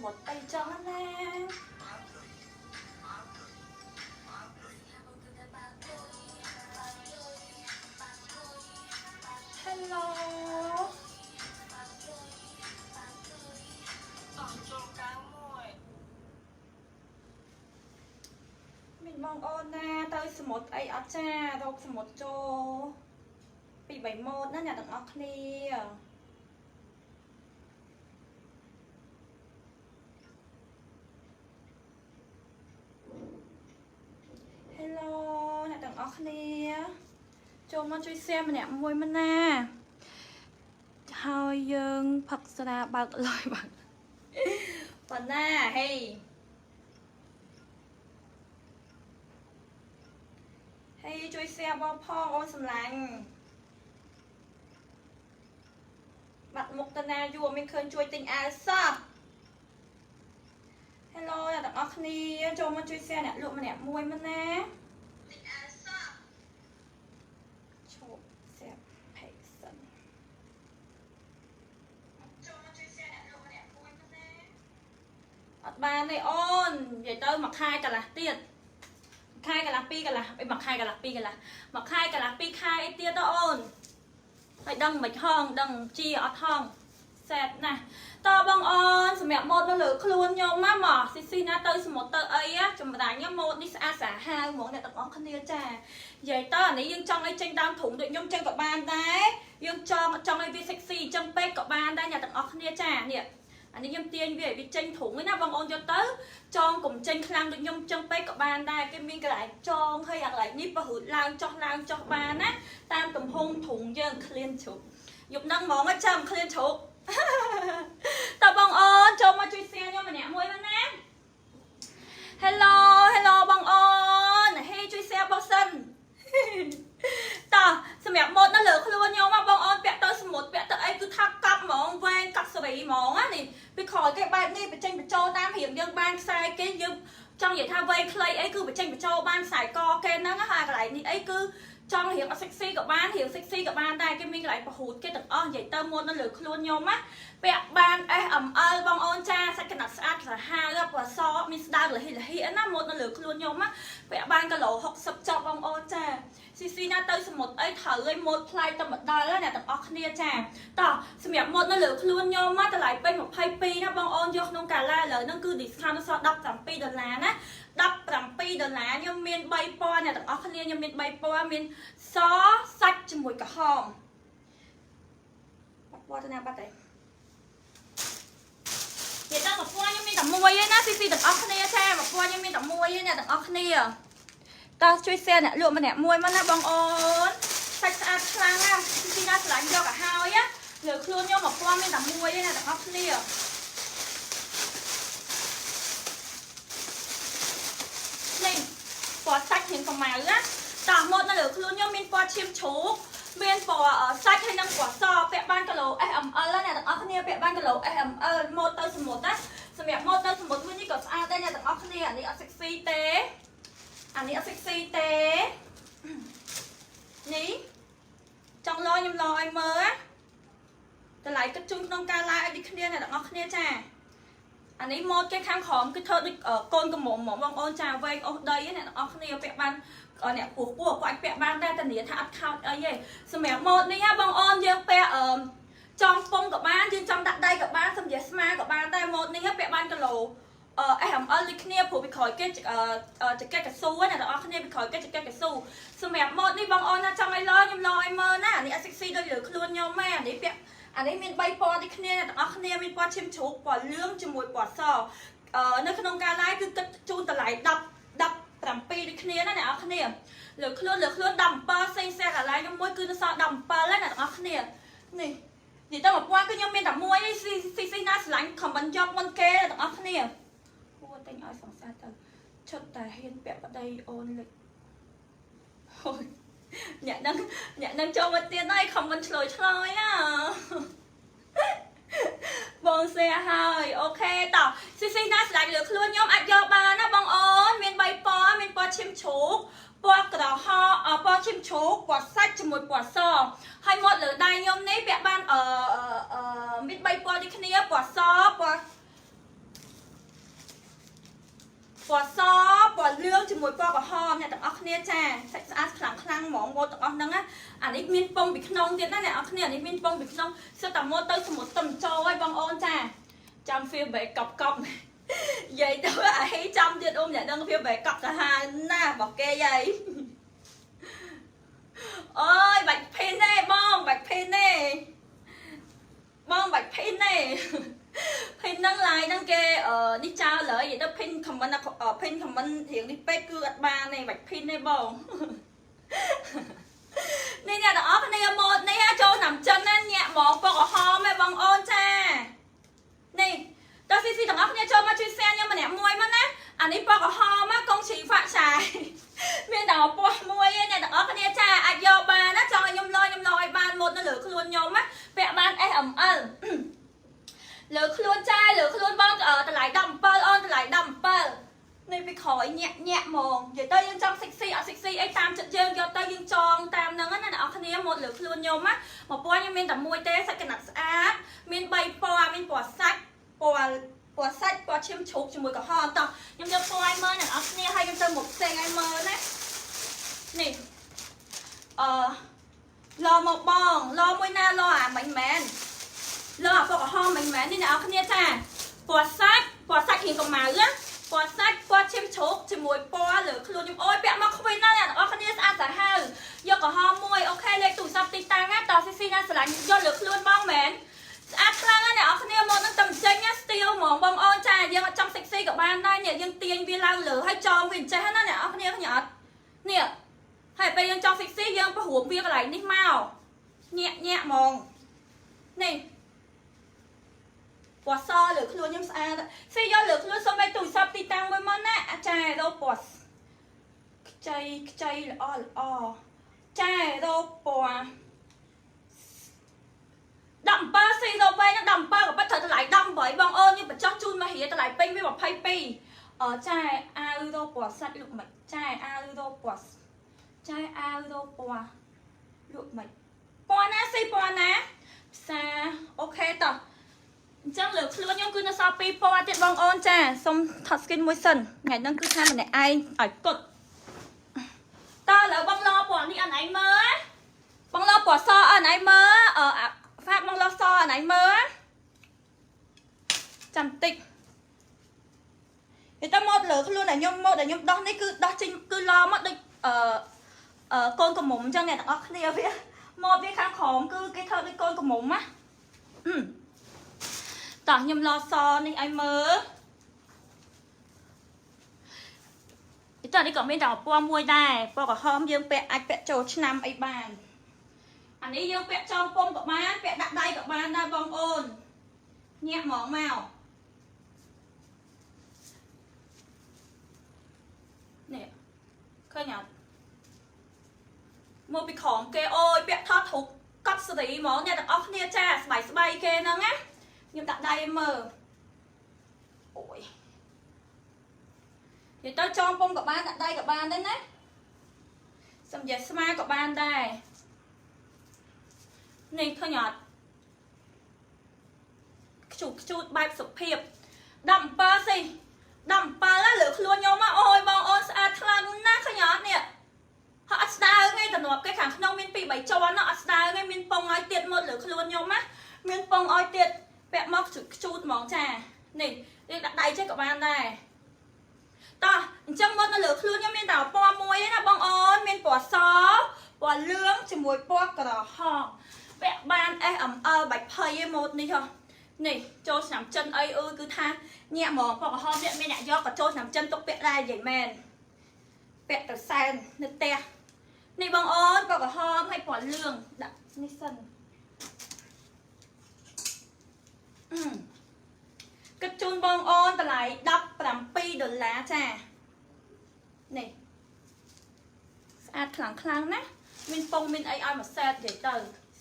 មុទ្រអីចឹងណា Hello តោះចូលកៅមួយ មានបងអូនណាទៅសមុទ្រអីអត់ចារកសមុទ្រចូលពី3ម៉ូតណាអ្នកទាំងអស់គ្នា Hello អ្នកទាំងអស់គ្នាចូលមកជួយ share ម្នាក់មួយមកណាហើយយើងផឹកស្រាបើកលុយបើកប៉ុណ្ណាហេហេជួយ share បងផងអូនសម្លាញ់បាត់មុខទៅណាយូរអត់មានឃើញជួយទិញអាវសោះ Hello អ្នកទាំងអស់គ្នាចូលមកជួយ share អ្នកលក់ម្នាក់មួយមកណាទិញអាវសោះឈប់ share page សិនចូលមកជួយ share អ្នកលក់ម្នាក់មួយមកណាអត់បានទេអូននិយាយទៅមួយខែកន្លះទៀតខែកន្លះពីរកន្លះអីមួយខែកន្លះពីរកន្លះមួយខែកន្លះពីរខែអីទៀតទៅអូនហើយដឹងមិនហងដឹងជាអត់ហងសែតណាស់តបងអូនសម្រាប់ម៉ូតនៅលើខ្លួនខ្ញុំណាមកស៊ីស៊ីណាទៅសមុទ្រទៅអីចម្រាញ់ម៉ូតនេះស្អាតសាហាវហ្មងអ្នកទាំងអស់គ្នាចានិយាយទៅអានេះយើងចង់ឲ្យចេញដើមធុងដូចខ្ញុំចឹងក៏បានដែរយើងចង់ចង់ឲ្យវា sexy ចឹងពេកក៏បានដែរអ្នកទាំងអស់គ្នាចានេះអានេះខ្ញុំទាញវាឲ្យវាចេញធុងឯណាបងអូនយកទៅចងកុំចេញខ្លាំងដូចខ្ញុំចឹងពេកក៏បានដែរគេមានកន្លែងចងហើយអាកន្លែងនេះបើរត់ឡើងចុះឡើងចុះបានណាតាមទំហំធុងយើងឃ្លានជ្រុកយប់ហ្នឹងហ្មងចាំឃ្លានជ្រុក តើបងអូនចូលមកជួយ share ខ្ញុំម្នាក់មួយមកណា Hello Hello បងអូនហេជួយ share បងសិនតោះសម្រាប់ម៉ូតនៅលើខ្លួនខ្ញុំមកបងអូនពាក់ទៅសមុទ្រពាក់ទៅអីគឺថាកប់ហ្មងវែងកប់សេរីហ្មងណានេះពីក្រោយគេបែបនេះបញ្ចេញបញ្ចូលតាមរៀងយើងបានខ្សែគេយើងចង់និយាយថាវែងខ្លីអីគឺបញ្ចេញបញ្ចូលបានខ្សែកគេហ្នឹងហើយកន្លែងនេះអីគឺចង់រៀងអត់ sexy ក៏បានរៀង sexy ក៏បានដែរគេមានកន្លែងពហូតគេទាំងអស់និយាយទៅម៉ូតនៅលើខ្លួនខ្ញុំណាពាក់បាន S M L បងអូនចាសាច់កណាត់ស្អាតសាហាវពណ៌សមានស្ដើងលហិលហិណាម៉ូតនៅលើខ្លួនខ្ញុំណាពាក់បានគីឡូ60ចប់បងអូនចាស៊ីស៊ីណាទៅសមុទ្រអីត្រូវឲ្យម៉ូតប្លែកទៅមកដល់ណាអ្នកទាំងអស់គ្នាចាតោះសម្រាប់ម៉ូតនៅលើខ្លួនខ្ញុំណាតម្លៃពេញ22ណាបងអូនយកក្នុងកាឡាឥឡូវហ្នឹងគឺ discount សល់17ដុល្លារណា17ដុល្លារខ្ញុំមាន3ពណ៌អ្នកទាំងអស់គ្នាខ្ញុំមាន3ពណ៌មានសសាច់ជាមួយក្រហមបាត់ពណ៌ទៅណាបាត់ហើយនិយាយទៅមួយពណ៌ខ្ញុំមានតែមួយឯណាស៊ីស៊ីទាំងអស់គ្នាចាមួយពណ៌ខ្ញុំមានតែមួយឯអ្នកទាំងអស់គ្នាតោះជួយ share អ្នកលក់ម្នាក់មួយមកណាបងអូនសាច់ស្អាតខ្លាំងណាស់ស៊ីស៊ីណាស្រឡាញ់យកឲ្យហើយណាលើខ្លួនខ្ញុំមួយពណ៌មានតែមួយឯណាទាំងអស់គ្នានេះពណ៌សាច់រៀងកម្ៅណាតោះម៉ូតនៅលើខ្លួនខ្ញុំមានពណ៌ឈាមជ្រូកមានពណ៌សាច់ហើយនិងពណ៌សពាក់បានគីឡូ S M L ណាអ្នកទាំងអស់គ្នាពាក់បានគីឡូ S M L ម៉ូតទៅសមុទ្រណាសម្រាប់ម៉ូតទៅសមុទ្រមួយនេះក៏ស្អាតដែរអ្នកទាំងអស់គ្នាអានេះអត់ sexy ទេអានេះអត់ sexy ទេនេះចង់លខ្ញុំលឲ្យមើលណាតម្លៃគិតជូនក្នុងការ live ឲ្យដូចគ្នាអ្នកទាំងអស់គ្នាចាអានេះម៉ូតគេខាងក្រោមគឺធ្វើដូចកូនក្រមុំហ្មងបងអូនចាវែងអូសដីអ្នកទាំងអស់គ្នាពាក់បានអ្នកពោះពោះគាត់អាចពាក់បានដែរតែនាថាអត់ខោតអីទេសម្រាប់ម៉ូតនេះបងអូនយើងពាក់អឺចង់ពងក៏បានយើងចង់ដាក់ដៃក៏បានសម្រាប់ស្មាក៏បានដែរម៉ូតនេះពាក់បានគីឡូអឺ S M L ដូចគ្នាព្រោះពីក្រោយគេចកេះកស៊ូណាទាំងអស់គ្នាពីក្រោយគេចកេះកស៊ូសម្រាប់ម៉ូតនេះបងអូនណាចង់ឲ្យឡខ្ញុំឡឲ្យមើលណាអានេះអត់ sexy ដូចលើខ្លួនខ្ញុំទេអានេះពាក់អានេះមាន3ពណ៌ដូចគ្នាអ្នកទាំងអស់គ្នាមានពណ៌ឈាមជ្រូកពណ៌លឿងជាមួយពណ៌សអឺនៅក្នុងការ live គឺគិតជូនតម្លៃ10 17ដូចគ្នាណាអ្នកនរគ្នាលើខ្លួនលើខ្លួន17សេងសែកន្លែងខ្ញុំមួយគឺនៅសល់17ហើយអ្នកទាំងអស់គ្នានេះនិយាយទៅមួយពណ៌គឺខ្ញុំមានតែមួយឯងស៊ីស៊ីស៊ីណាស្រឡាញ់ comment យកមុនគេអ្នកទាំងអស់គ្នាគួរទិញឲ្យសង្សារទៅឈុតតែហ៊ានពាក់ប្តីអូនលិចអូយអ្នកនឹងអ្នកនឹងចូលមកទៀតហើយ comment ឆ្លើយឆ្លើយណាបង share ហើយ OK តោះស៊ីស៊ីណាស្រឡាញ់លើខ្លួនខ្ញុំអាចយកបានណាបងអូនមាន3ពណ៌មានពណ៌ឈាមជ្រូកពណ៌ក្រហមពណ៌ឈាមជ្រូកពណ៌សាច់ជាមួយពណ៌សហើយមកលើដៃខ្ញុំនេះពាក់បានអឺអឺមាន3ពណ៌ដូចគ្នាពណ៌សពណ៌ ពណ៌សពណ៌លឿងជាមួយពណ៌ក្រហមអ្នកទាំងអស់គ្នាចាសាច់ស្អាតខ្លាំងខ្លាំងហ្មងម៉ូតទាំងអស់ហ្នឹងណាអានេះមានពងពីក្នុងទៀតណាអ្នកនរគ្នាអានេះមានពងពីក្នុងសិតតែម៉ូតទៅសមុទ្រទឹមចូលហើយបងអូនចាចាំ feel បែកកប់កប់និយាយទៅអាហេចាំទៀតអូនអ្នកដឹង feel បែកកប់សាហាវណាស់របស់គេយាយអូយបាច់ pin ទេបងបាច់ pin ទេបងបាច់ pin ទេ pin ហ្នឹង live ហ្នឹងគេនេះចោលលើនិយាយទៅ pin comment pin comment រៀងនេះពេកគឺអត់បានទេបាច់ pin ទេបងនេះអ្នកទាំងអស់គ្នាម៉ូតនេះចូលឆ្នាំចិនណាញាក់ហ្មងពណ៌ក្រហមឯងបងអូនចានេះតើស៊ីស៊ីទាំងអស់គ្នាចូលមកជួយ share ខ្ញុំម្នាក់មួយមកណាអានេះពណ៌ក្រហមណាកងឈីហ្វាក់ឆាយមានតែពណ៌មួយឯងអ្នកទាំងអស់គ្នាចាអាចយកបានណាចង់ឲ្យខ្ញុំលខ្ញុំលឲ្យបានម៉ូតនៅលើខ្លួនខ្ញុំណាពាក់បាន SML លើខ្លួនចាលើខ្លួនបងតម្លៃ17អូនតម្លៃ17នេះពីក្រោយញាក់ញាក់ហ្មងនិយាយទៅយើងចង់ sexy អត់ sexy អីតាមចិត្តយើងយកទៅយើងចងតាមហ្នឹងណាអ្នកនរគ្នាមកលើខ្លួនខ្ញុំណាមកពណ៌ខ្ញុំមានតែមួយទេសាច់កណាត់ស្អាតមាន3ពណ៌មានពណ៌សាច់ពណ៌ពណ៌សាច់ពណ៌ឈាមជ្រូកជាមួយក្រហមតោះខ្ញុំយកពណ៌ឲ្យមើលអ្នកនរគ្នាហើយខ្ញុំទៅមុខផ្សេងឲ្យមើលណានេះអឺឡមកបងឡមួយណាឡអាមិញមែនឡអាពណ៌ក្រហមមិញមែននេះអ្នកនរគ្នាចាពណ៌សាច់ពណ៌សាច់រៀងកម្ៅណាពណ៌សាច់ពណ៌ឈាមជ្រូកជាមួយពណ៌លើខ្លួនខ្ញុំអូយពាក់មកខ្វិនណាស់អ្នកនរគ្នាស្អាតសាហាវយកក្រហមមួយ OK លេខទូរស័ព្ទទីតាំងណាតស៊ីស៊ីណាស្រឡាញ់យកលើខ្លួនបងមែនស្អាតខ្លាំងណាស់អ្នកនរគ្នាមកនឹងតែចេញណា style ហ្មងបងអូនចាយើងអត់ចង់ sexy ក៏បានដែរនេះយើងទាញវាឡើងលើហើយចងវាអញ្ចេះណាអ្នកនរគ្នាឃើញអត់នេះហើយពេលយើងចង់ sexy យើងប្រហួមវាកន្លែងនេះមកញាក់ញាក់ហ្មងនេះពណ៌សលើខ្លួនខ្ញុំស្អាតស៊ីយកលើខ្លួនសុំឲ្យទូរស័ព្ទទីតាំងមួយមកណាអាចារ្យរោពណ៌ខ្ចីខ្ចីល្អល្អចារោពណ៌17ស៊ីរោវែង17ក៏ប៉ិតត្រូវតម្លៃ18បងអូនខ្ញុំបញ្ចុះជូនមករៀតម្លៃពេញវា22អចាអាវរោពណ៌សាច់លក់មិនចាអាវរោពណ៌ចាអាវរោពណ៌លក់មិនពណ៌ណាស៊ីពណ៌ណាផ្សារ OK តោះអញ្ចឹងលើខ្លួនខ្ញុំគឺនៅសល់ពីរពណ៌ទៀតបងអូនចាសុំថត skin មួយសិនថ្ងៃហ្នឹងគឺថាម្នាក់ឯងឲ្យគត់តើឥឡូវបងឡពណ៌នេះអនឯងមើលបងឡពណ៌សអនឯងមើលអឺហ្វាក់បងឡសអនឯងមើលចាំតិចនិយាយទៅមកលើខ្លួនដែលខ្ញុំមកដែលខ្ញុំដោះនេះគឺដោះចេញគឺឡមកដូចអឺអឺកូនកំមុំអញ្ចឹងអ្នកទាំងអស់គ្នាវាមកវាខាងក្រោមគឺគេធ្វើដូចកូនកំមុំណាតោះខ្ញុំឡសនេះឲ្យមើលតោះនេះក៏មានតែពណ៌មួយដែរពណ៌ក្រហមយើងពាក់អាចពាក់ចូលឆ្នាំអីបានអានេះយើងពាក់ចងពុំក៏បានពាក់ដាក់ដៃក៏បានដែរបងអូនញាក់ហ្មងមកនេះឃើញអត់មកពីក្រោមគេអូយពាក់ថតរូបកត់សេរីហ្មងអ្នកទាំងអស់គ្នាចាស្បៃស្បៃគេហ្នឹងណាខ្ញុំដាក់ដៃឲ្យមើលអូយនិយាយទៅចងពុំក៏បានដាក់ដៃក៏បានដែរណាសំយាស្មាក៏បានដែរនេះឃើញអត់ខ្ជូតខ្ជូតបែបសុភាព17ស៊ី17លើខ្លួនខ្ញុំអូយបងអូនស្អាតខ្លាំងណាស់ឃើញអត់នេះហើយអត់ស្ដើងទេតំណប់គេខាងក្នុងមាន2 3ជាន់អត់ស្ដើងទេមានពងឲ្យទៀតមកលើខ្លួនខ្ញុំណាមានពងឲ្យទៀតពាក់មកខ្ជូតខ្ជូតហ្មងចានេះយើងដាក់ដៃចេះក៏បានដែរតោះអញ្ចឹងមកនៅលើខ្លួនខ្ញុំមានតែពណ៌មួយឯណាបងអូនមានពណ៌សពណ៌លឿងជាមួយពណ៌ក្រហមពាក់បាន SML បាច់ភ័យឯម៉ូតនេះហ៎នេះចូលឆ្នាំចិនអីអឺគឺថាញាក់ហ្មងពណ៌ក្រហមនេះមានអ្នកយកក៏ចូលឆ្នាំចិនទុកពាក់ដែរនិយាយមែនពាក់ទៅសែននៅផ្ទះនេះបងអូនពណ៌ក្រហមហើយពណ៌លឿងដាក់នេះសិនគិតជូនបងអូនតម្លៃ17ដុល្លារចានេះស្អាតខ្លាំងខ្លាំងណាមានពងមានអីឲ្យមួយសេតនិយាយទៅ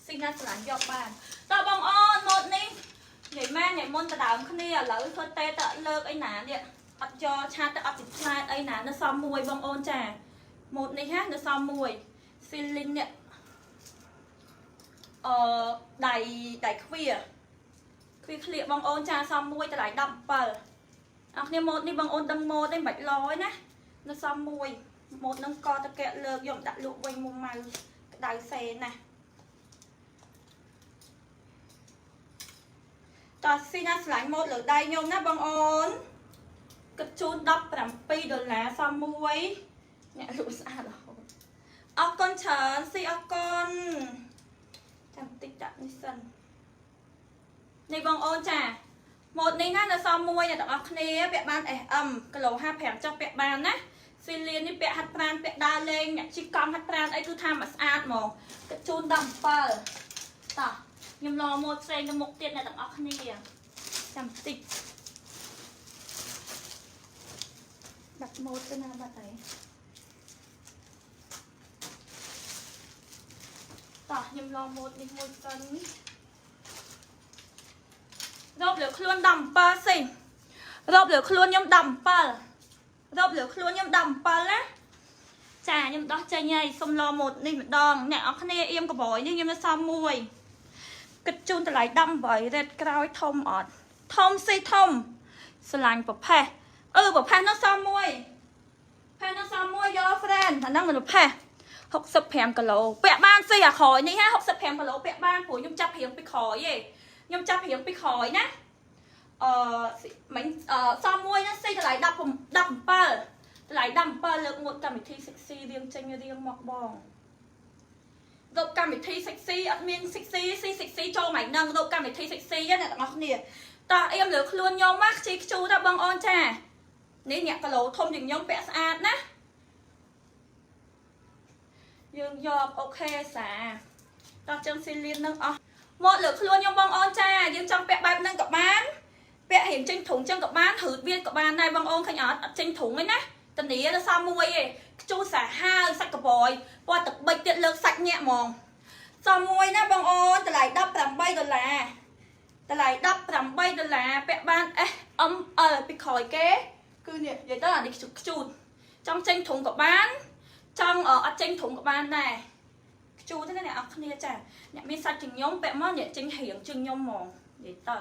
ស៊ីណាស្រឡាញ់យកបានតើបងអូនម៉ូតនេះនិយាយមែននិយាយមុនដដើមគ្នាឥឡូវធ្វើទេតលើកអីណានេះអត់យកឆាតទៅអត់ពីផ្លែតអីណានៅសមមួយបងអូនចាម៉ូតនេះហានៅសមមួយស៊ីលីននេះអឺដៃដៃខ្វៀខ្វៀក្លៀកបងអូនចាសមមួយតម្លៃ17 អរគ្នាម៉ូតនេះបងអូនដឹងម៉ូតទេមិនបាច់ឡទេណានៅសមមួយម៉ូតនឹងកតកែលើកយកដាក់លក់វិញមុំម៉ៅក្តៅសេណាតោះស៊ីណាស្លាញ់ម៉ូតលើដៃខ្ញុំណាបងអូនគិតជូន17ដុល្លារសមមួយអ្នកលក់ស្អាតរហូតអរគុណច្រើនស៊ីអរគុណចាំតិចដាក់នេះសិននេះបងអូនចាម៉ូតនេះណានៅសមមួយអ្នកទាំងអស់គ្នាពាក់បាន SM គីឡូ55ចុះពាក់បានណាស៊ីលៀននេះពាក់ហាត់ប្រានពាក់ដើរលេងអ្នកជិះកង់ហាត់ប្រានអីគឺថាមកស្អាតហ្មងគិតជូន17តោះខ្ញុំឡម៉ូតផ្សេងទៅមុខទៀតអ្នកទាំងអស់គ្នាចាំតិចបាត់ម៉ូតទៅណាបាត់ហើយតោះខ្ញុំឡម៉ូតនេះមួយសិនរ៉ូបលើខ្លួន17ស៊ីរ៉ូបលើខ្លួនខ្ញុំ17រ៉ូបលើខ្លួនខ្ញុំ17ណាចាខ្ញុំដោះចេញហើយសុំឡម៉ូតនេះម្ដងអ្នកអរគ្នាអៀមកបយនេះខ្ញុំនៅសមមួយគិតជូនតម្លៃ18រ៉េតក្រោយធំអត់ធំស៊ីធំស្រឡាញ់ប្រផេះអឺប្រផេះនោះសមមួយផេះនោះសមមួយយក friend អាហ្នឹងមិនប្រផេះ65គីឡូពាក់បានស៊ីអាក្រោយនេះហា65គីឡូពាក់បានព្រោះខ្ញុំចាប់រៀងពីក្រោយឯងខ្ញុំចាប់រៀងពីក្រោយណាអឺមិញអឺសមមួយហ្នឹងស៊ីតម្លៃ10 17តម្លៃ17លើកមួយកម្មវិធី sexy រៀងចេញរៀងមកបងរកកម្មវិធី sexy អត់មាន sexy ស៊ី sexy ចូលមកនឹងរកកម្មវិធី sexy ណាអ្នកទាំងអស់គ្នាតោះអៀមលើខ្លួនខ្ញុំមកខ្ជីខ្ជូតបងអូនចានេះអ្នកគីឡូធំជាងខ្ញុំពាក់ស្អាតណាយើងយក OK សាតោះចឹងស៊ីលៀននឹងអស់មកលើខ្លួនខ្ញុំបងអូនចាយើងចង់ពាក់បែបហ្នឹងក៏បានពាក់រៀងចេញធុងចឹងក៏បានឬវាក៏បានដែរបងអូនឃើញអត់អត់ចេញធុងទេណាតានីទៅសមមួយឯងខ្ជូសាហាវសាច់កបយពណ៌ទឹកបិចទៀតលើកសាច់ញាក់ហ្មងសមមួយណាបងអូនតម្លៃ18ដុល្លារតម្លៃ18ដុល្លារពាក់បាន S M L ពីក្រោយគេគឺនេះនិយាយទៅអានេះខ្ជូតចង់ចេញធុងក៏បានចង់អត់ចេញធុងក៏បានដែរខ្ជូតទេណាអ្នកអរគ្នាចាអ្នកមានសាច់ជាងខ្ញុំពាក់មកអ្នកចេញរៀងជាងខ្ញុំហ្មងនិយាយទៅ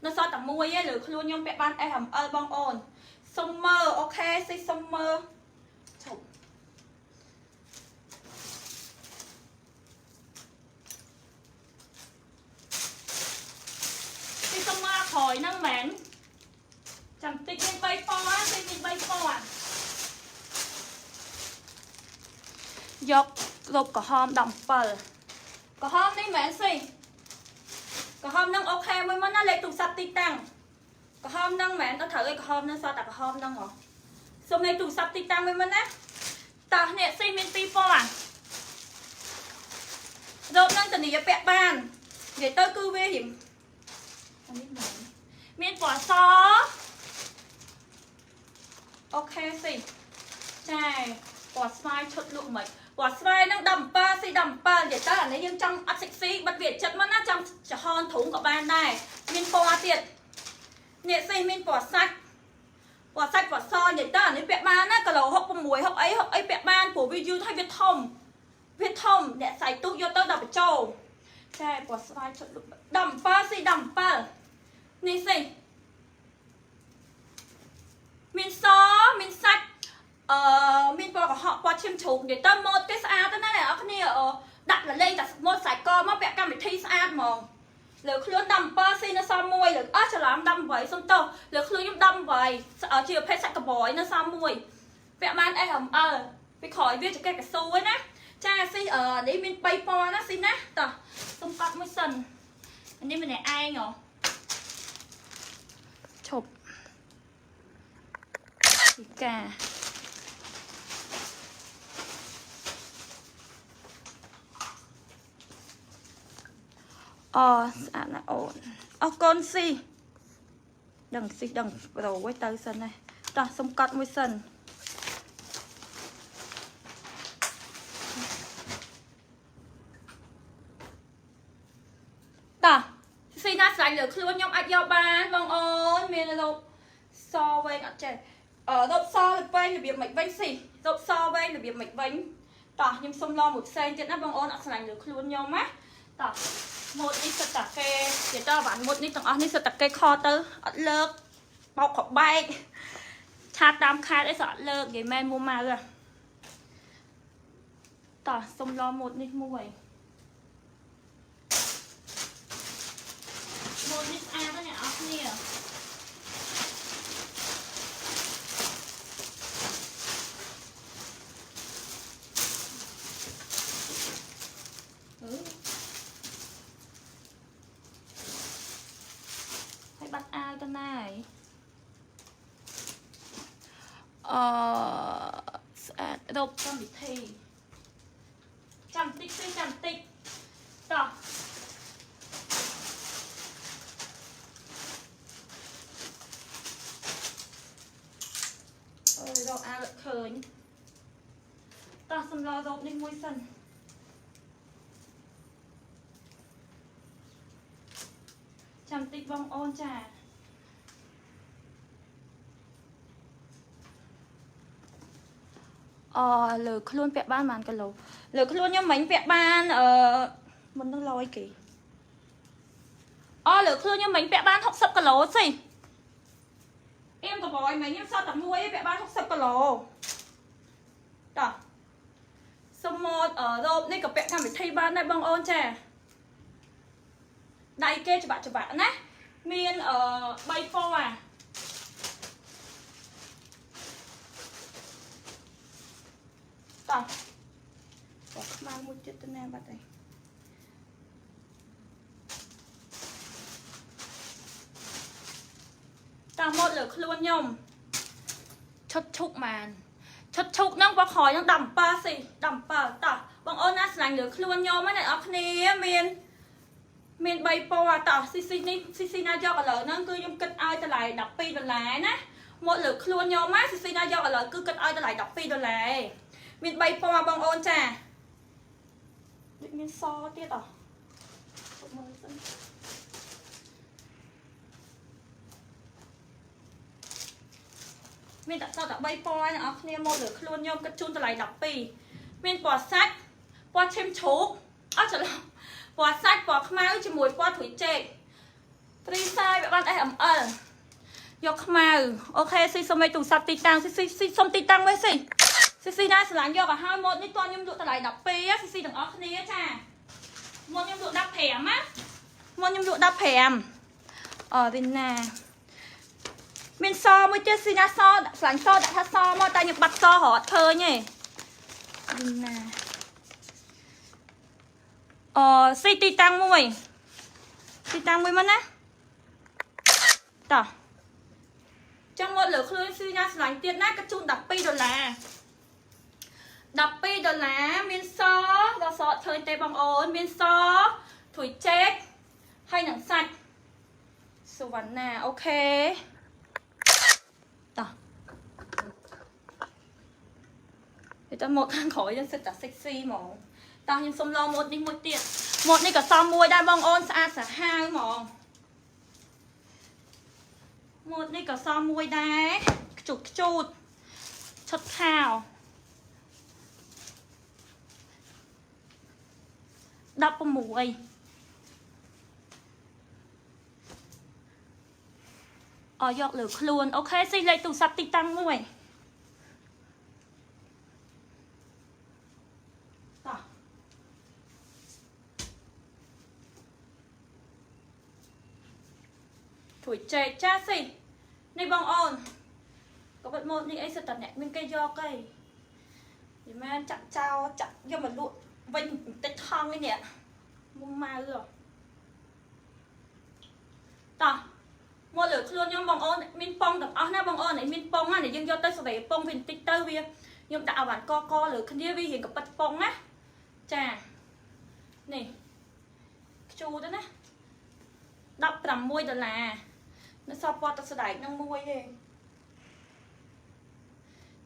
នៅសល់តែមួយឯងលើខ្លួនខ្ញុំពាក់បាន S M L បងអូនសុំមើ OK ស៊ីសុំមើឈប់ស៊ីសុំមើក្រោយហ្នឹងមែនចាំតិចមាន3ពណ៌ស៊ីមាន3ពណ៌យកលុបក្រហម17ក្រហមនេះមែនស៊ីក្រហមហ្នឹង OK មួយមកណាលេខទូរស័ព្ទទីតាំងក្រហមហ្នឹងមែនអត់ត្រូវឯក្រហមហ្នឹងសតតែក្រហមហ្នឹងហ៎សុំលេខទូរស័ព្ទទីតាំងមួយមកណាតោះនេះស៊ីមាន2ពណ៌រោបនឹងតានីពាក់បាននិយាយទៅគឺវារៀងអានេះមែនមានពណ៌ស OK ស៊ីចាពណ៌ស្វាយឈុតលក់មិនពណ៌ស្វាយហ្នឹង17ស៊ី17និយាយទៅអានេះយើងចង់អត់ sexy បិទវាចិត្តមកណាចង់ចំហនធុងក៏បានដែរមានពណ៌ទៀតនេះស៊ីមានពណ៌សាច់ពណ៌សាច់ពណ៌សនិយាយទៅអានេះពាក់បានណាគីឡូ66 60អី60អីពាក់បានព្រោះវាយឺតហើយវាធំវាធំអ្នកใส่ទូកយកទៅដល់បញ្ចូលចាពណ៌ស្វាយឈុតលក់17ស៊ី17នេះស៊ីមានសមានសាច់អឺមានពណ៌ក្រហមពណ៌ឈាមជ្រូកនិយាយទៅម៉ូតគេស្អាតទៅណាអ្នកនរគ្នាដាក់លលេងតែម៉ូតខ្សែកមកពាក់កម្មវិធីស្អាតហ្មងលើខ្លួន17ស៊ីនៅសមមួយលើអស់ច្រឡំ18សុំទោសលើខ្លួនខ្ញុំ18ជាប្រភេទសាច់កបយនៅសមមួយពាក់បាន SML ពីក្រោយវាចកេះកស៊ូឯណាចាស៊ីអឺនេះមាន3ពណ៌ណាស៊ីណាតោះសុំកត់មួយសិននេះម្នាក់ឯងហ៎ឈប់ពីកាអូស្អាតណាស់អូនអរគុណស៊ីដឹងស៊ីដឹងប្រូឲ្យទៅសិនណាតោះសុំកត់មួយសិនតោះស៊ីណាស្រឡាញ់លើខ្លួនខ្ញុំអាចយកបានបងអូនមានរ៉ូបសវែងអត់ចេះអឺរ៉ូបសលើពេញរបៀបមិនវិញស៊ីរ៉ូបសវែងរបៀបមិនវិញតោះខ្ញុំសុំឡមួយផ្សេងទៀតណាបងអូនអត់ស្រឡាញ់លើខ្លួនខ្ញុំណាតោះម៉ូតនេះសិតតាគេនិយាយទៅអាវ៉ាន់ម៉ូតនេះទាំងអស់នេះសិតតាគេខទៅអត់លើក បោកក្បែក chat តាមខេត្តអីសក់លើកនិយាយមែនមួម៉ៅហ៎តោះសុំឡម៉ូតនេះមួយម៉ូតនេះស្អាតណាស់អ្នកអរគ្នាអឺហើយបាត់អាវទៅណាហើយអឺស្អាតរោបកម្មវិធីចាំតិចទេចាំតិចតោះអើយរកអាវឃើញតោះសម្លរោបនេះមួយសិនចាំតិចបងអូនចាអលើខ្លួនពាក់បានប៉ុន្មានគីឡូលើខ្លួនខ្ញុំមិញពាក់បានអឺមុននឹងលយគេអលើខ្លួនខ្ញុំមិញពាក់បាន60គីឡូសិអៀមកបយមិញខ្ញុំសល់តែមួយឯងពាក់បាន60គីឡូតោះសុំម៉ូតរ៉ូបនេះក៏ពាក់កម្មវិធីបានដែរបងអូនចាដៃគេច្បាក់ច្បាក់ណាមានអឺ3ពណ៌អាតោះពណ៌ខ្មៅមួយទៀតទៅណាបាត់ហើយតោះម៉ូតលើខ្លួនខ្ញុំឈុតឈុកម៉ានឈុតឈុកហ្នឹងពណ៌ក្រោយហ្នឹង17ស៊ី17តោះបងអូនណាស្រឡាញ់លើខ្លួនខ្ញុំហ្នឹងអ្នកនរគ្នាមានមាន3ពណ៌តោះស៊ីស៊ីនេះស៊ីស៊ីណាយកឥឡូវហ្នឹងគឺខ្ញុំគិតឲ្យតម្លៃ12ដុល្លារណាម៉ូតលើខ្លួនខ្ញុំណាស៊ីស៊ីណាយកឥឡូវគឺគិតឲ្យតម្លៃ12ដុល្លារឯងមាន3ពណ៌បងអូនចាដូចមានសទៀតអមើលសិនមានតែសតែ3ពណ៌អ្នកនរគ្នាមកលើខ្លួនខ្ញុំគិតជូនតម្លៃ12មានពណ៌សាច់ពណ៌ឈាមជ្រូកអត់ច្រឡំពណ៌សាច់ពណ៌ខ្មៅជាមួយពណ៌ត្រួយចេក free size វាបាន SML យកខ្មៅ OK ស៊ីសុំឲ្យទូរស័ព្ទទីតាំងស៊ីស៊ីសុំទីតាំងវិញស៊ីស៊ីស៊ីណាស្រឡាញ់យកឲ្យហើយម៉ូតនេះតើខ្ញុំលក់តម្លៃ12ស៊ីស៊ីទាំងអស់គ្នាចាម៉ូតខ្ញុំលក់15ណាម៉ូតខ្ញុំលក់15អរីណាមានសមួយទៀតស៊ីណាសស្រឡាញ់សដាក់ថាសមកតែខ្ញុំបាត់សរត់ឃើញទេរីណាអស៊ីទីតាំងមួយទីតាំងមួយមកណាតោះចង់មកលើខ្លួនស៊ីណាស្រឡាញ់ទៀតណាក៏ជូន12ដុល្លារ12ដុល្លារមានសដល់សអត់ឃើញទេបងអូនមានសត្រួយចេកហើយនឹងសាច់សុវណ្ណា OK តោះវាទៅមកខាងក្រោយយើងសិតតែ sexy ហ្មងតោះខ្ញុំសុំលងម៉ូតនេះមួយទៀតម៉ូតនេះក៏សមមួយដែរបងអូនស្អាតសាហាវហ្មងម៉ូតនេះក៏សមមួយដែរខ្ជូតខ្ជូតឈុតខោ16អយកលើខ្លួន OK ស៊ីលេខទូរស័ព្ទទីតាំងមួយតោះជួយចែកចាស៊ីនេះបងអូនក៏បិទម៉ូតនេះអីសិតតែអ្នកមានគេយកអីយីមែនចាក់ចោលចាក់យកមកលក់វិញបន្តិចថងនេះនេះមុំម៉ៅហ៎តោះមកលើខ្លួនខ្ញុំបងអូនមានប៉ុងទាំងអស់ណាបងអូននេះមានប៉ុងណាយើងយកទៅសេរីប៉ុងវាបន្តិចទៅវាខ្ញុំដាក់អវ៉ាន់កកលើគ្នាវារៀងកប៉ិតប៉ុងណាចានេះខ្ជូទៅណា16ដុល្លារនៅសល់ពណ៌ទឹកស្ដែកនឹងមួយទេ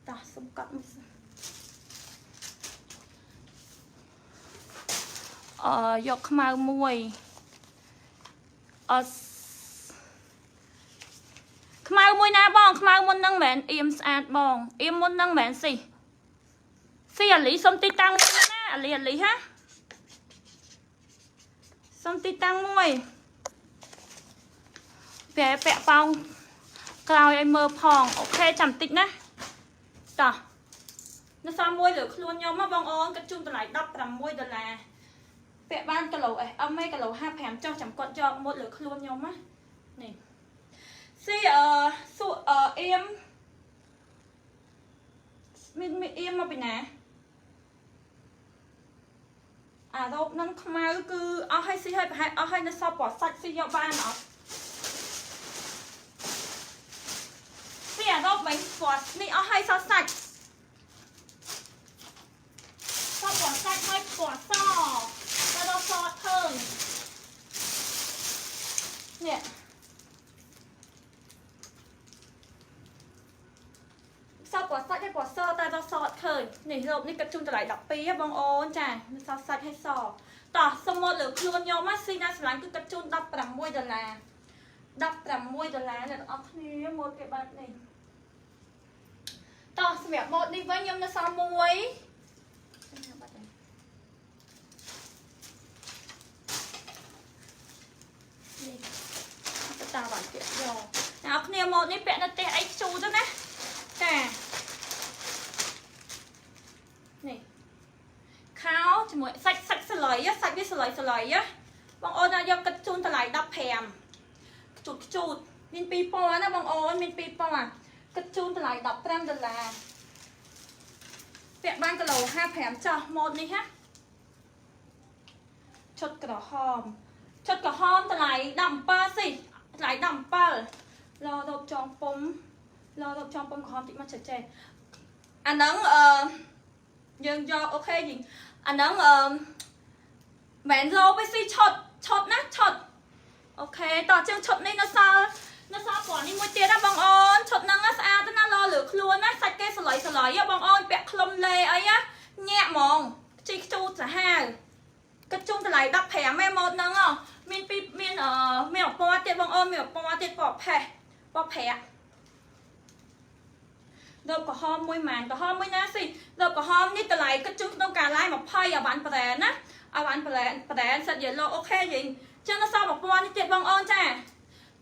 តោះសុំកត់មួយសិនអយកខ្មៅមួយអខ្មៅមួយណាបងខ្មៅមុននឹងមែនអៀមស្អាតបងអៀមមុននឹងមែនស៊ីស៊ីអាលីសុំទីតាំងមួយណាអាលីអាលីហាសុំទីតាំងមួយពាក់ពាក់ប៉ោង ក្រោយឲ្យមើលផង OK ចាំតិចណាតោះនៅសល់មួយលើខ្លួនខ្ញុំមកបងអូនគិតជូនតម្លៃ16ដុល្លារពាក់បានគីឡូ SM ឯគីឡូ55ចុះចាំគាត់យកម៉ូតលើខ្លួនខ្ញុំណានេះស៊ីអឺស៊ូអឺអៀមមានមានអៀមមកពីណាអារ៉ូបនឹងខ្មៅគឺអស់ហើយស៊ីហើយប្រហែលអស់ហើយនៅសល់ពណ៌សាច់ស៊ីយកបានអត់ស៊ីអារ៉ូបមិនពណ៌នេះអស់ហើយសល់សាច់សល់ពណ៌សាច់ហើយពណ៌សទៅដល់សធើងនេះសល់ពណ៌សាច់ហើយពណ៌សតែដល់សអត់ឃើញនេះរ៉ូបនេះកាត់ជូនតម្លៃ12ហ៎បងអូនចាសល់សាច់ហើយសតោះសុំមកលើខ្លួនខ្ញុំណាស៊ីណាស្រឡាញ់គឺកាត់ជូន16ដុល្លារ16ដុល្លារអ្នកទាំងអស់គ្នាម៉ូតគេបែបនេះតោះសម្រាប់ម៉ូតនេះវិញខ្ញុំនៅសល់មួយបាត់ហើយនេះទៅតាមបានទៀតយកអ្នកនរគ្នាម៉ូតនេះពាក់នៅផ្ទះអីខ្ជូទៅណាចានេះខោជាមួយសាច់សាច់សលៃសាច់វាសលៃសលៃបងអូនណាយកគិតជូនតម្លៃ15ខ្ជូតខ្ជូតមានពីរពណ៌ណាបងអូនមានពីរពណ៌គិតជូនតម្លៃ15ដុល្លារពាក់បានគីឡូ55ចោះម៉ូតនេះណាឈុតក្រហមឈុតក្រហមតម្លៃ17ស៊ីតម្លៃ17ឡរោបចងពុំឡរោបចងពុំក្រហមតិចមកចេះចេះអាហ្នឹងអឺយើងយក OK យីអាហ្នឹងអឺមិនលោไปស៊ីឈុតឈុតណាឈុត OK តោះជាងឈុតនេះនៅសល់នៅសល់ពណ៌នេះមួយទៀតណាបងអូនឈុតហ្នឹងស្អាតណាស់ឡលើខ្លួនណាសាច់គេសលៃសលៃបងអូនពាក់ខ្លុំលេអីណាញាក់ហ្មងខ្ជីខ្ជូតសាហាវគិតជូនតម្លៃ15ឯម៉ូតហ្នឹងមានពីមានអឺមានពណ៌ទៀតបងអូនមានពណ៌ទៀតពណ៌ផេះពណ៌ប្រាក់ដបក្រហមមួយម៉ានក្រហមមួយណាស៊ីដបក្រហមនេះតម្លៃគិតជូនក្នុងការឡាយ20អាវ៉ាន់ប្រែនណាអាវ៉ាន់ប្រែនប្រែនសិតយេឡូ OK យីចឹងនៅសល់1000នេះទៀតបងអូនចា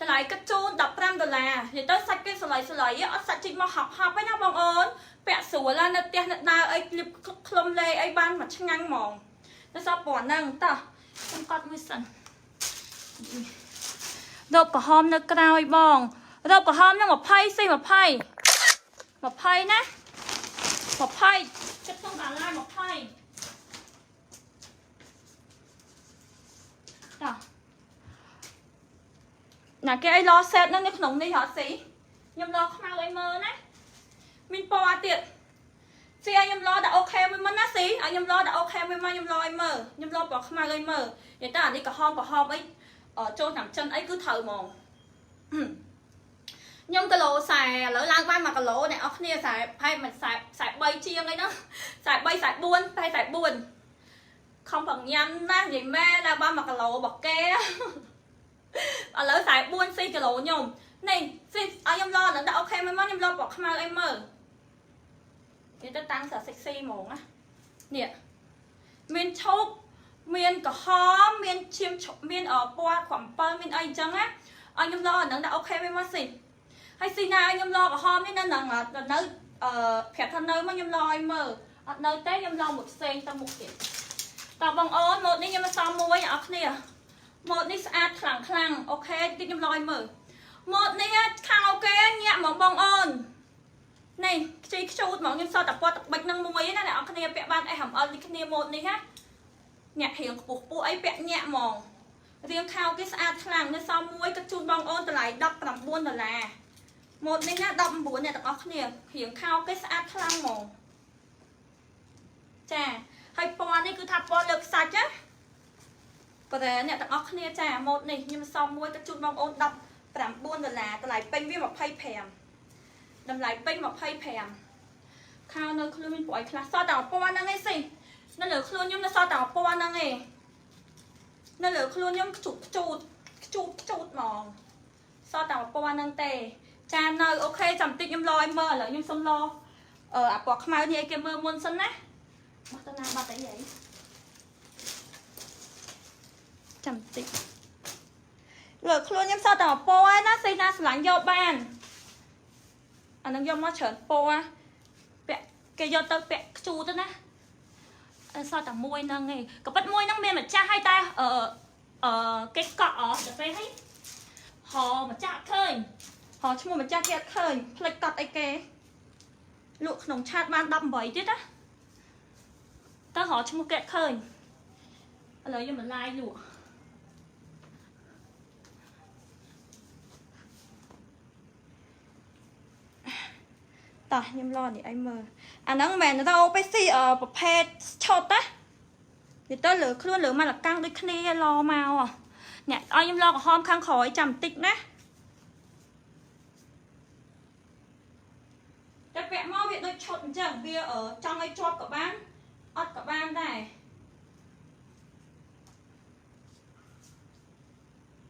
តម្លៃគិតជូន15ដុល្លារនិយាយទៅសាច់គេសលៃសលៃអត់សាច់ជីកមកហប់ហប់ឯណាបងអូនពាក់ស្រួលនៅផ្ទះនៅដើរអីក្លៀបខ្លុំលេអីបានមកឆ្ងាញ់ហ្មងនៅសល់ពណ៌ហ្នឹងតោះខ្ញុំកត់មួយសិនរោបក្រហមនៅក្រោយបងរោបក្រហមហ្នឹង20ស៊ី20 20ណា20ចិត្តក្នុងកាឡា20តោះណាគេអីឡសេតហ្នឹងនៅក្នុងនេះហត់ស៊ីខ្ញុំឡខ្មៅឲ្យមើលណាមានពណ៌ទៀតស៊ីឲ្យខ្ញុំឡដាក់ OK មួយមុនណាស៊ីឲ្យខ្ញុំឡដាក់ OK មួយមកខ្ញុំឡឲ្យមើលខ្ញុំឡពណ៌ខ្មៅឲ្យមើលនិយាយតែអានេះក្រហមក្រហមអីចូលតាមចិនអីគឺត្រូវហ្មងខ្ញុំគីឡូ40ឥឡូវឡើងបាន1គីឡូអ្នកអស់គ្នា40ហើយមិន40 43ជាងអីហ្នឹង43 44តែ44ខំប្រញាំណាស់និយាយមែនឡើងបាន1គីឡូរបស់គេឥឡូវ44ស៊ីគីឡូខ្ញុំនេះស៊ីឲ្យខ្ញុំឡនឹងដាក់ OK មួយមកខ្ញុំឡពណ៌ខ្មៅអីមើលនិយាយទៅតាំងសាសិកស៊ីហ្មងណានេះមានឈូកមានក្រហមមានឈាមមានពណ៌ក្រ7មានអីអញ្ចឹងណាឲ្យខ្ញុំឡអានឹងដាក់ OK មួយមកស៊ីហើយស៊ីណាឲ្យខ្ញុំឡក្រហមនេះនៅនឹងនៅអឺប្រាប់ថានៅមកខ្ញុំឡឲ្យមើលអត់នៅទេខ្ញុំឡមួយផ្សេងទៅមុខទៀតតើបងអូនម៉ូតនេះខ្ញុំមកសំមួយអ្នកនរគ្នាម៉ូតនេះស្អាតខ្លាំងខ្លាំង OK តិចខ្ញុំឡឲ្យមើលម៉ូតនេះខោគេញាក់ហ្មងបងអូននេះខ្ចីខ្ជូតហ្មងខ្ញុំសល់តែពណ៌ទឹកបិចនឹងមួយណាអ្នកនរគ្នាពាក់បាន SML នេះគ្នាម៉ូតនេះណាញាក់រៀងខ្ពស់ខ្ពស់អីពាក់ញាក់ហ្មងរៀងខោគេស្អាតខ្លាំងនៅសល់មួយគិតជូនបងអូនតម្លៃ19ដុល្លារម៉ូតនេះណា19អ្នកទាំងអស់គ្នារៀងខោគេស្អាតខ្លាំងហ្មងចាហើយពណ៌នេះគឺថាពណ៌លើកសាច់ណាប្រែអ្នកទាំងអស់គ្នាចាម៉ូតនេះខ្ញុំសុំមួយទៅជូនបងអូន19ដុល្លារតម្លៃពេញវា25តម្លៃពេញ25ខោនៅខ្លួនមានប្រអយខ្លះសល់តែពណ៌ហ្នឹងឯងស៊ីនៅលើខ្លួនខ្ញុំនៅសល់តែពណ៌ហ្នឹងឯងនៅលើខ្លួនខ្ញុំខ្ជូតខ្ជូតខ្ជូតខ្ជូតហ្មងសល់តែពណ៌ហ្នឹងទេចានៅ OK ចាំតិចខ្ញុំលឲ្យមើលឥឡូវខ្ញុំសុំលអឺអាពណ៌ខ្មៅនេះឲ្យគេមើលមុនសិនណាបោះទៅណាបាត់អីហីចាំតិចលើខ្លួនខ្ញុំសល់តែពណ៌ឯណាសេណាស្រឡាញ់យកបាន អានឹងយកមកច្រើនពណ៌ពាក់គេយកទៅពាក់ខ្ជូតទៅណាអឺសល់តែមួយហ្នឹងឯងក៏ប៉ិតមួយហ្នឹងមានម្ចាស់ហើយតែអឺអឺគេកក់អស់ទៅពេលហើយហោម្ចាស់អត់ឃើញហោឈ្មោះម្ចាស់គេអត់ឃើញផ្លេចកត់អីគេលក់ក្នុងឆាតបាន18ទៀតណាតើហោឈ្មោះគេអត់ឃើញឥឡូវយើងមកឡាយលក់តោះខ្ញុំឡនេះឲ្យមើលអាហ្នឹងមិនមែនរោបទេស៊ីអឺប្រភេទឆុតណានិយាយទៅលើខ្លួនលើម៉ាឡកាំងដូចគ្នាឡមកអ្នកឲ្យខ្ញុំឡក្រហមខាងក្រោយចាំបន្តិចណាតែពាក់មកវាដូចឆុតអញ្ចឹងវាចង់ឲ្យជាប់ក៏បានអត់ក៏បានដែរ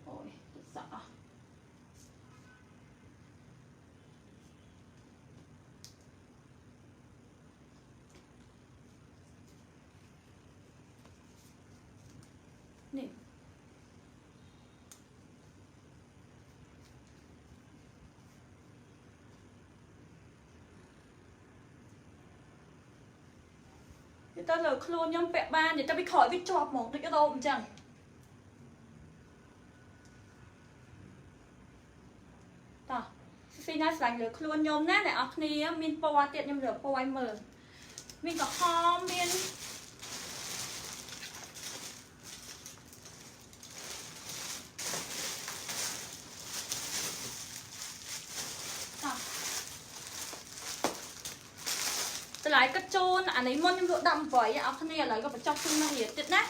អូយទឹកសក់អស់នេះនិយាយទៅលើខ្លួនខ្ញុំពាក់បាននិយាយទៅវាក្រោយវាជាប់ហ្មងដូចរោបអញ្ចឹងតោះស៊ីណាស្លាញ់លើខ្លួនខ្ញុំណាអ្នកនរគ្នាមានពណ៌ទៀតខ្ញុំលើពណ៌ឲ្យមើលមានក្រហមមានតោះតម្លៃកាត់ជូនអានេះមុនខ្ញុំលក់18អ្នកនរគ្នាឥឡូវក៏បញ្ចុះជូនមករៀបទៀតណា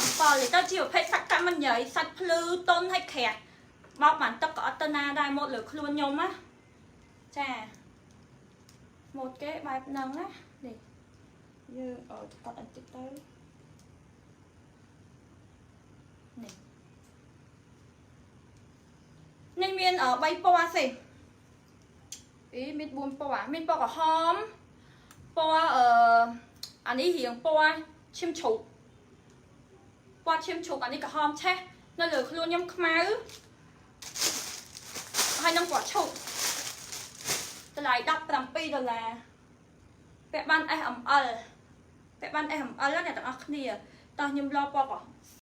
17ទៅជាប្រភេទសាច់កាក់មិនញ៉ៃសាច់ភ្លឺតុនហើយក្រាស់បោកបានទឹកក៏អត់ទៅណាដែរម៉ូតលើខ្លួនខ្ញុំណាចាម៉ូតគេបែបហ្នឹងណានេះយើងអត់កាត់អត់តិចទៅនេះនេះមាន3ពណ៌សិអីមាន4ពណ៌មានពណ៌ក្រហមពណ៌អឺអានេះរៀងពណ៌ឈាមជ្រូកពណ៌ឈាមជ្រូកអានេះក្រហមឆេះនៅលើខ្លួនខ្ញុំខ្មៅហើយនឹងពណ៌ឈូកតម្លៃ17ដុល្លារពាក់បាន SML ពាក់បាន SML ណាអ្នកទាំងអស់គ្នាតោះខ្ញុំលពណ៌